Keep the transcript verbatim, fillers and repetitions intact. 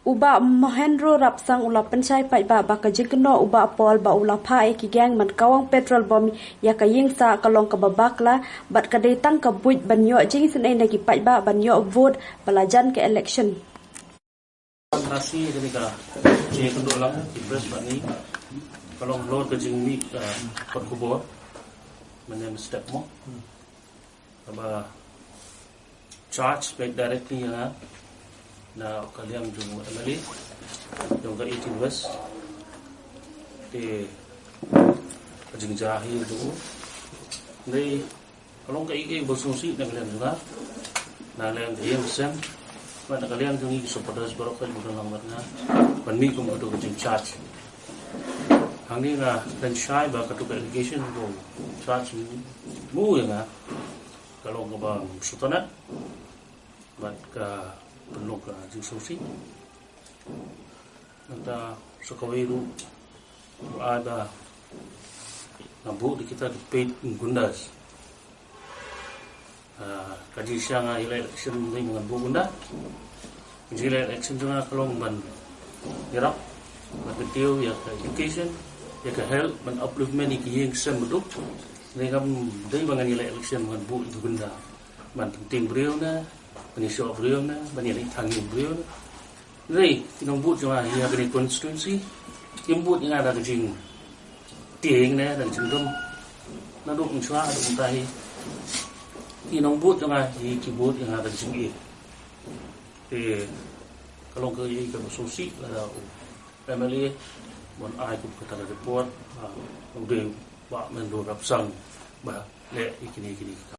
U Bah Mohendro Rapsang u la pynshai paidbah ba ka jingkynnoh u Bah Paul ba u la phah ïa ki gang ban kawang petrol bomb ïa ka ïing sah ka long kaba bakla bad ka dei tang ka buit ban ïoh jingisynei na ki paidbah ban ïoh vote ba la jan ka election. Nasi kane ka jingkynnoh lang ki press bad ngi ka long halor ka jingmih ka kot khubor mynne mynstep mo. Kaba charge made directly ïa nga na ka liang jong u M L A jong ka eighteen West. Te ka jingjia hi jong u. Dei ka long kaei kaei ba sngewsih na ka liang jong nga, na ka liang ka ïing ka sem bad na ka liang jong ngi ki supporters baroh ka jingdon lang bad nga ban mih kum kato ka jingcharge. Hangne nga kren shai ba kato ka allegation ko charge mo ïa nga ka long kaba sngewtynnat bad ka pynlong ka jingsngewsih. Nangta sa kawei ruh u ai ba nga buh da kita ki paid gundas. Ah, ka jingshisha nga ïaleh election dei ba ngan buh gunda. Ka jingïaleh election jong nga ka long ban ïarap, ban kyntiew ïa ka education, ïa ka health, ban upliftment ïa ki ïing ki sem baduk. Dei kam dei ba ngan ïaleh election ngan buh ïa ki gunda ban pyntieng briew ne, ban ïashoh briew ne, ban ïaleh thang ïing briew ne. Dei ki nongbud jong nga hi ha kane constituency kim bud ïa nga da ka jingtieng ne da ka jingdum. Naduh mynshuwa haduh mynta hi ki nongbud jong nga hi ki bud ïa nga da ka jingïeit. Te ka long kaei kaba sngewsih lada u M L A ban ai kum kata ka report, ah, u dei u Bah Mohendro Rapsang ba leh ïa kine kine ki kam.